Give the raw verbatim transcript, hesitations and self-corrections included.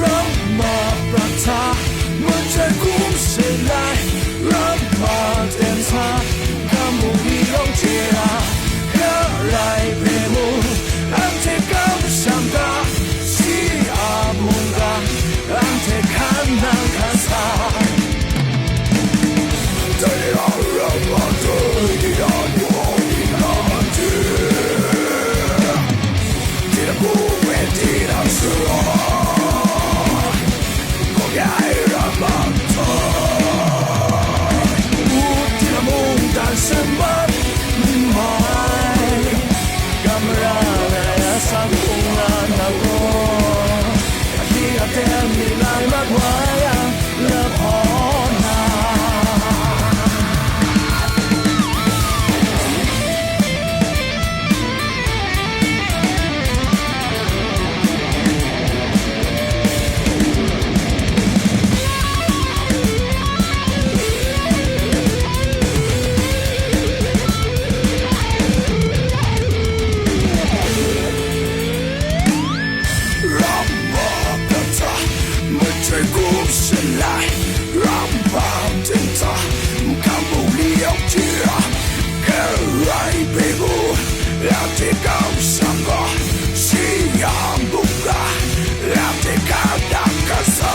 Ramma prat hta, machoi kum sha lai, Ramma ten hta, gamu ni yawng hte a, Karai hpe mu, anhte kamsham ga, shi a mungga, anhte hkan nang hkan sa. Ramma prat hta, machoi kum sha lai, Ramma ten hta, gamu ni yawng hte a, Karai hpe mu, anhte kamsham ga, shi a mungga, anhte hkan nang hkan sa.